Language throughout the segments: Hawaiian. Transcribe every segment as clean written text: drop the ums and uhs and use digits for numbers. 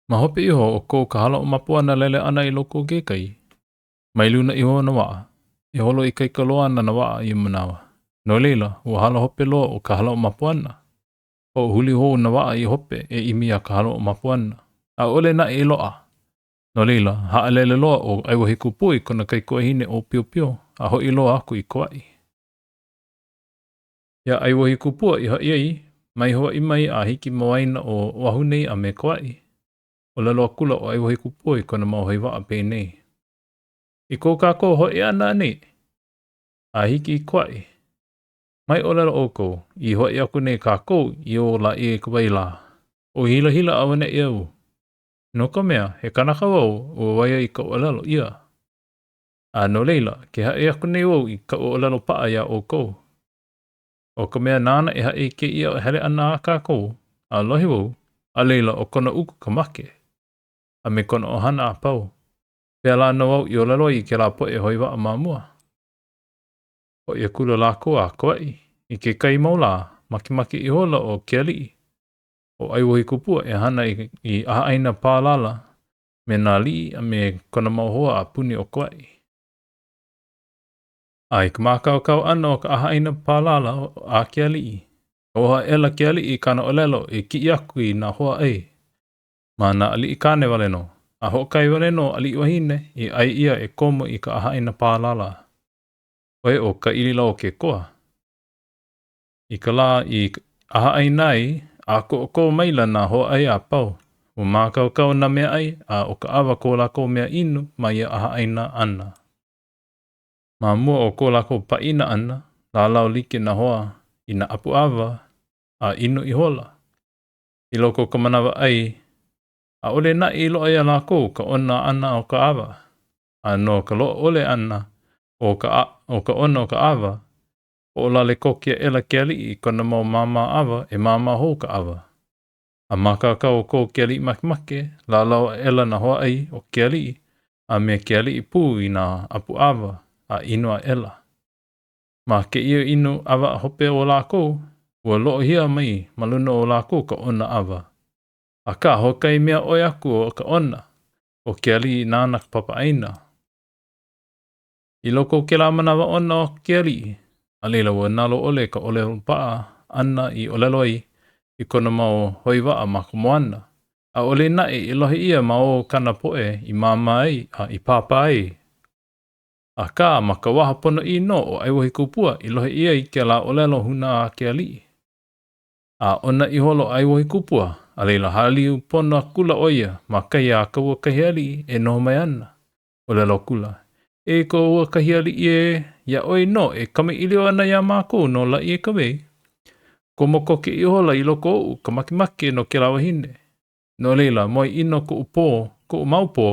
Ma hope iho o ko Kahalaomapuana lele ʻana i loko o ke kai, mai luna iho o nā waʻa, e holo ikaika loa ana nā waʻa i ia manawa. No laila, ua hala hope loa ʻo Kahalaomapuana. Hoʻohuli hou nā waʻa i hope e ʻimi iā Kahalaomapuana. ʻAʻole naʻe i loaʻa. No laila, haʻalele loa ʻo ʻAiwahīkupua i kona kaikuahine ʻōpiopio a hoʻi loa aku i Kauaʻi. Iā ʻAiwahīkupua i hoʻi ai, mai Hawaiʻi mai a hiki ma waena o Oʻahu nei a me Kauaʻi, ʻōlelo akula ʻo ʻAiwahīkupua i kona mau hoi waʻa penei, I ko kākou hoʻi ʻana anei a hiki i Kauaʻi, mai ʻōlelo ʻoukou, i hoʻi aku nei kākou i o Lāʻieikawai lā, o hilahila auaneʻi au. No ka mea, he kanaka wau ua waia i ka ʻōlelo ʻia. A no laila, ke haʻi aku nei wau i kaʻu ʻōlelo paʻa iā ʻoukou. ʻO ka mea nāna e haʻi i kēia hele ʻana a kākou, a lohe wau, a laila, ʻo kona uku ka make, a me kona ʻohana a pau. Pēlā nō au i ʻōlelo ai i kēlā poʻe hoi waʻa ma mua. Hoʻi akula lākou a Kauaʻi. I kekahi mau lā, makemake ihola ʻo ke aliʻi, ʻo ʻAiwahīkupua e hana i ʻahaʻaina pālala me nā aliʻi a me kona mau hoa a puni ʻo Kauaʻi. A i ka mākaukau ʻana o ka ʻahaʻaina pālala a ke aliʻi, kauoha aʻela ke aliʻi i kāna ʻōlelo e kiʻi aku i nā hoa ʻai ma nā aliʻi kāne wale nō, a hoʻokahi wale nō aliʻi wahine i ʻae ʻia e komo i ka ʻahaʻaina pālala, ʻo ia ʻo Kaʻililauokekoa. I ka lā i ʻahaʻaina ai, ʻākoakoa maila nā hoa ʻai a pau. Ua mākaukau nā meaʻai, a ʻo ka ʻawa ko lākou mea inu ma ia ʻahaʻaina ʻana. Ma mua o ko lākou pāʻina ʻana, lālau like nā hoa i nā ʻapu ʻawa a inu ihola. I loko o ka manawa ʻai, ʻaʻole naʻe i loaʻa iā lākou ka ʻona ʻana o ka ʻawa. A no ka loaʻa ʻole ʻana o ka o ka ʻona o ka ʻawa, Hoʻolale koke aʻela ke aliʻi i kona mau māmā ʻawa e māmā hou ka ʻawa. A mākaukau ko ke aliʻi makemake, lālau aʻela nā hoa ʻai o ke aliʻi a me ke aliʻi pū i nā ʻapu ʻawa a inu aʻela. Ma kēia inu ʻawa hope o lākou, ua loʻohia mai ma luna o lākou ka ʻona ʻawa. Akā, hoʻokahi mea ʻoi aku o ka ʻona, ʻo ke aliʻi nāna ka papa ʻaina. I loko o kēlā manawa ʻona o ke aliʻi, a laila ua nalo ʻole ka ʻōlelo paʻa āna i ʻōlelo ai i kona mau hoi waʻa ma ka moana, ʻaʻole naʻe i lohe ʻia ma o kāna poʻe i māmā ai a i pāpā ai. Akā, ma ka waha ponoʻī nō o ʻAiwahīkupua i lohe ʻia ai kēlā ʻōlelo huna a ke aliʻi. A ʻona ihola ʻo ʻAiwahīkupua, a laila hāliu pono akula ʻo ia ma kai a ka ua kahi aliʻi e noho mai ana. ʻŌlelo akula, E ka ua kahi aliʻi ē, iā ʻoe nō e kamaʻilio ana iā mākou no Lāʻieikawai. Komo koke ihola i loko oʻu ka makemake no kēlā wahine. No laila, moe ʻino koʻu pō, koʻu mau pō,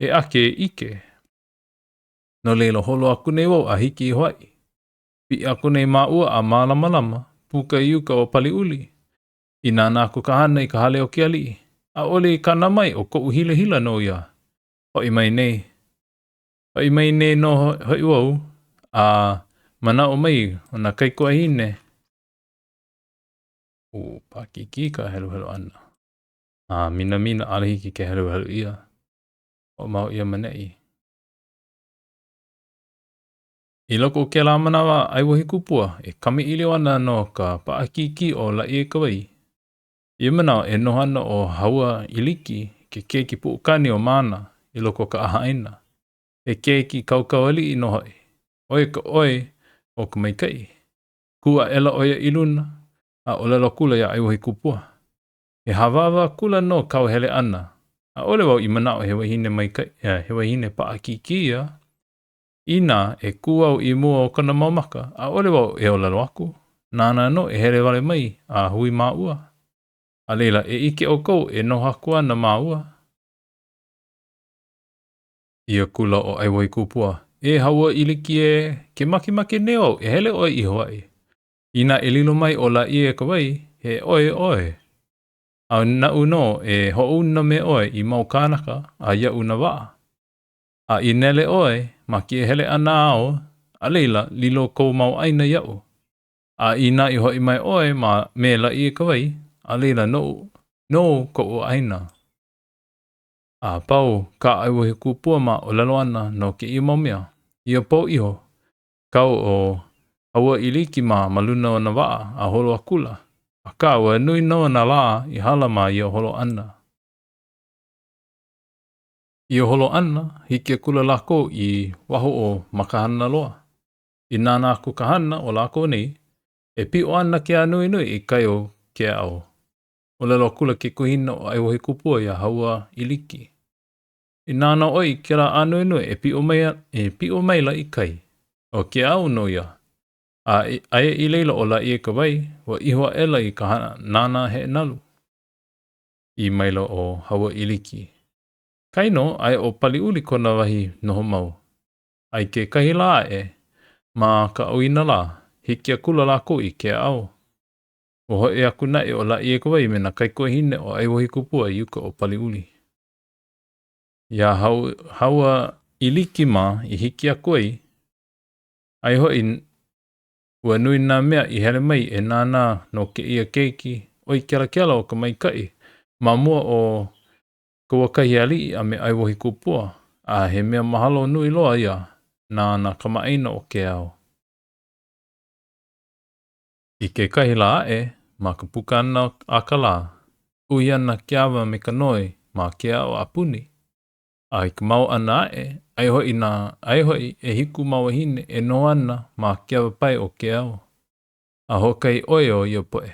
e ake e ʻike. No laila, holo aku nei wau a hiki i Hawaiʻi. Piʻi aku nei māua a mālamalama, puka i uka o Paliuli. I nānā aku ka hana i ka hale o ke aliʻi, ʻaʻole i kana mai ʻo koʻu hilahila nō ia. Hoʻi mai nei. Hoʻi mai nei nō hoʻi wau, a manaʻo mai o nā kaikuahine. Ū, paʻakikī ka heluhelu ʻana. A minamina ʻaʻole hiki ke heluhelu ʻia. Hoʻomau ʻia ma neʻi. I loko o kēlā manawa a ʻAiwahīkupua e kamaʻilio ana no ka paʻakikī o Lāʻieikawai, Ia manawa e noho ana ʻo Hauaʻiliki, ke keiki puʻukani o Mānā, i loko o ka ʻahaʻaina. He keiki kaukaualiʻi nō hoʻi. ʻO ia ka ʻoi o ka maikaʻi. Kū aʻela ʻo ia i luna, a ʻōlelo akula iā ʻAiwahīkupua, He hāwāwā akula nō kāu hele ʻana. ʻAʻole wau i manaʻo he wahine maikaʻi, he wahine paʻakikī ia. Inā e kū au i mua o kona mau maka, ʻaʻole wau e ʻōlelo aku, nāna nō e hele wale mai a hui māua. A laila, e ʻike ʻoukou e noho aku ana māua. ʻĪ akula ʻo ʻAiwahīkupua, E Hauaʻiliki ē, ke makemake nei wau e hele ʻoe i Hawaiʻi. Inā e lilo mai ʻo Lāʻieikawai, he ʻoi ʻoe. A naʻu nō e hoʻouna me ʻoe i mau kānaka a iaʻu nā waʻa. A i nele ʻoe ma kēia hele ʻana ao, a laila, lilo kou mau ʻāina iaʻu. A inā i hoʻi mai ʻoe ma me Lāʻieikawai, a laila, noʻu, nou koʻu ʻāina. A pau kā ʻAiwohikupua mā ʻōlelo ʻana no kēia mau mea, ia pō iho, kau ʻo Hauaʻiliki mā ma luna o nā waʻa a holo akula. Akā, ua nui nō nā lā i hala ma ia holo ʻana. I ia holo ʻana, hiki akula lākou i waho o Makahanaloa. I nānā aku ka hana o lākou nei, e piʻo ana ke ānuenue i kai o Keaʻau. ʻŌlelo akula ke kuhina o ʻAiwohikupua iā Hauaʻiliki, I nānā ʻoe i kēlā ānuenue e piʻo mai, e piʻo maila i kai. ʻO Keaʻau nō ia. A aia i laila ʻo Lāʻieikawai, ua iho aʻela i ka hana nānā heʻenalu. ʻĪ maila ʻo Hauaʻiliki, Kainō, aia ʻo Paliuli kona wahi noho mau. A i kekahi lā aʻe, ma ka ʻauinalā, hiki akula lākou i Keaʻau. Ua hoʻi aku naʻe ʻo Lāʻieikawai me nā kaikuahine o ʻAiwohikupua i uka o Paliuli. Iā Hauaʻiliki mā i hiki aku ai, aia hoʻi ua nui nā mea i hele mai e nānā no kēia keiki ʻoi kelakela o ka maikaʻi ma mua o Kauakahi aliʻi a me ʻAiwohikupua, a he mea mahalo nui loa ia na nā kamaʻāina o Keaʻau. I kekahi lā aʻe, ma ka puka ʻana a ka lā, uhi ana ke awa me ka noe ma Keaʻau a puni. A i ka mao ʻana aʻe, aia hoʻi nā, aia hoʻi ʻehiku mau wāhine e noho ana ma ke awa pae o Keaʻau. A hoʻokahi ʻoi o ia poʻe.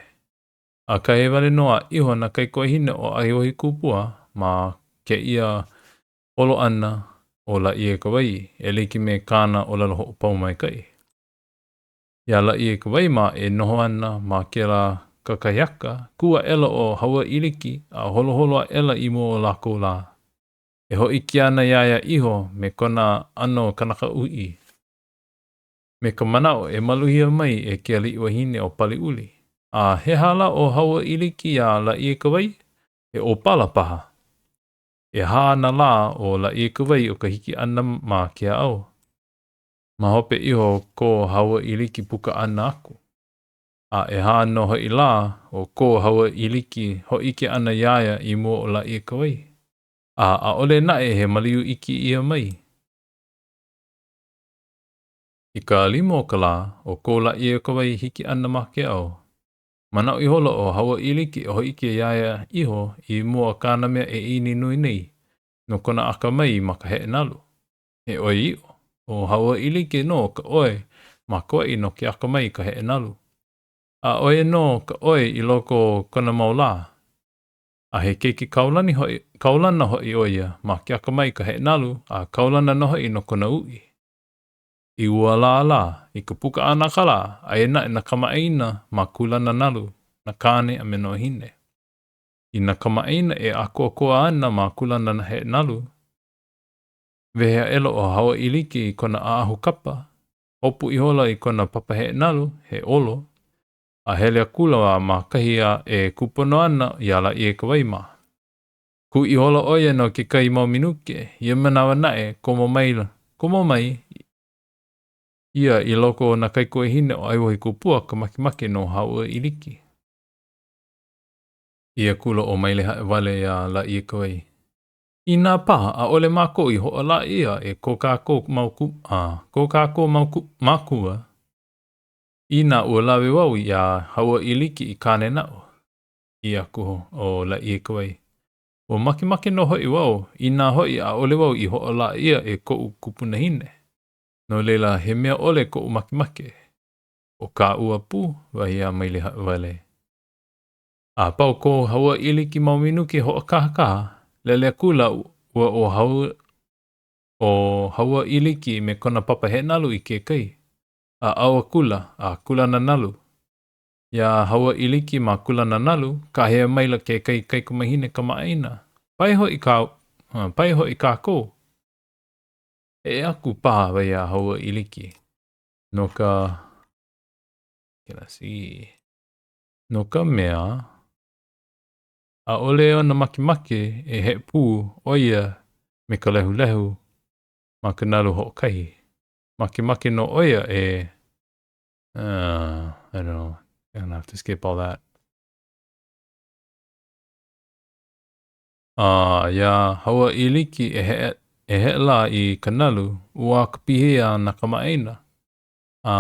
ʻAkahi wale nō a iho nā kaikuahine o ʻAiwohikupua ma kēia holo ʻana o Lāʻieikawai e like me kāna ʻōlelo hoʻopau maikaʻi. Iā Lāʻieikawai mā e noho ana ma kēlā kakahiaka, kū aʻela ʻo Hauaʻiliki a holoholo aʻela i mua o lākou lā. E hōʻike ana iā ia iho me kona ʻano kanaka uʻi, me ka manaʻo e maluhia mai e ke aliʻi wahine o Paliuli. A he aha lā ʻo Hauaʻiliki iā Lāʻieikawai? He ʻōpala paha. ʻEhā nā lā o Lāʻieikawai o ka hiki ʻana ma Keaʻau. Ma hope iho o ko Hauaʻiliki puka ʻana aku. A ʻehā nō hoʻi lā o ko Hauaʻiliki hōʻike ʻana iā ia i mua o Lāʻieikawai. A ʻaʻole naʻe he maliu iki ʻia mai. I ka lima o ka lā o ko Lāʻieikawai hiki ʻana ma Keaʻau, manaʻo ihola ʻo Hauaʻiliki e hōʻike iā ia iho i mua o kāna mea e ʻiʻini nui nei no kona akamai ma ka heʻenalu. He ʻoiaʻiʻo, ʻo Hauaʻiliki nō ka ʻoi ma Kauaʻi no ke akamai i ka heʻenalu. A ʻo ia nō ka ʻoi i loko o kona mau lā. A he keiki kaulani hoʻi, kaulana hoʻi ʻo ia ma ke akamai i ka heʻenalu a kaulana nō hoʻi no kona uʻi. I ua lā lā, i ka puka ʻana a ka lā, aia naʻe nā kamaʻāina ma kūlana nalu, nā kāne a me nā wāhine. I nā kamaʻāina e ʻākoakoa ana ma kūlana heʻenalu, Wehe aʻela ʻo Hauaʻiliki i kona ʻaʻahu kapa, hopu ihola i kona papa heʻenalu, he olo, a hele akula a ma kahi a e kūpono ana iā Lāʻieikawai mā. Kū ihola ʻo ia no kekahi mau minuke, ia manawa naʻe, komo maila, komo mai ia i loko o nā kaikuahine o ʻAiwohikupua ka makemake no Hauaʻiliki. ʻĪ akula ʻo Mailehaʻewale iā Lāʻieikawai, Inā paha, ʻaʻole mākou i hoʻōla ʻia e ko kākou mau a ko kākou mau mākua, inā ua lawe wau iā Hauaʻiliki i kāne naʻu, ʻī aku ʻo Lāʻieikawai. Ua makemake nō hoʻi wau, inā hoʻi ʻaʻole wau i hoʻōla ʻia e koʻu kupunahine. No laila, he mea ʻole koʻu makemake. ʻO kāua pū, wahi a Mailehaʻewale. A pau ko Hauaʻiliki mau minuke hoʻokahakaha, lele akula ua ʻo Hau, ʻo Hauaʻiliki me kona papa heʻenalu i ke kai, a ʻau akula a kūlana nalu. Iā Hauaʻiliki ma kūlana nalu, kāhea maila kekahi kaikamahine kamaʻāina, Pae hoʻi kā, pae hoʻi kākou. Eʻe aku paha, wahi a Hauaʻiliki, no ka, okay, let's see. No ka mea, ʻaʻole ona makemake e heʻe pū ʻo ia me ka lehulehu ma ka nalu hoʻokahi. Makemake nō ʻo ia e, uh, I don't know, I'm gonna have to skip all that. A iā Hauaʻiliki e heʻe e heʻe lā i ka nalu, ʻuā ka pihei a nā kamaʻāina a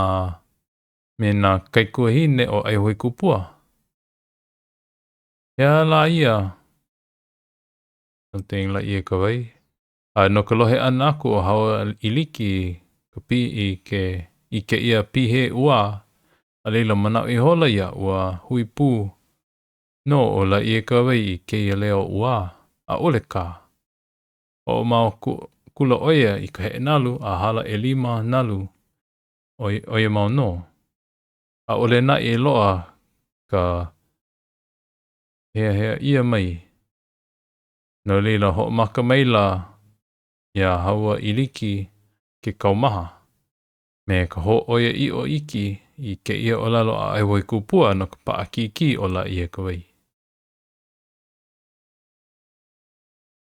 me nā kaikuahine o ʻAihuaikūpua. He aha lā ia? Something Lāʻieikawai. A no ka lohe ʻana aku o Hauaʻiliki ka pi i ke i kēia pihei ʻuā, a laila manaʻo ihola ia ua hui pū nō ʻo Lāʻieikawai i kēia leo ʻuā, ʻaʻole kā. Hoʻomau akula ʻo ia i ka heʻenalu a hala ʻelima nalu ʻoia mau nō. ʻAʻole naʻe i loaʻa ka heahea ʻia mai. No laila, hoʻomaka maila iā Hauaʻiliki ke kaumaha me ka hōʻoiaʻiʻo iki i kēia ʻōlelo a ʻAihuaikūpua no ka paʻakikī o Lāʻieikawai.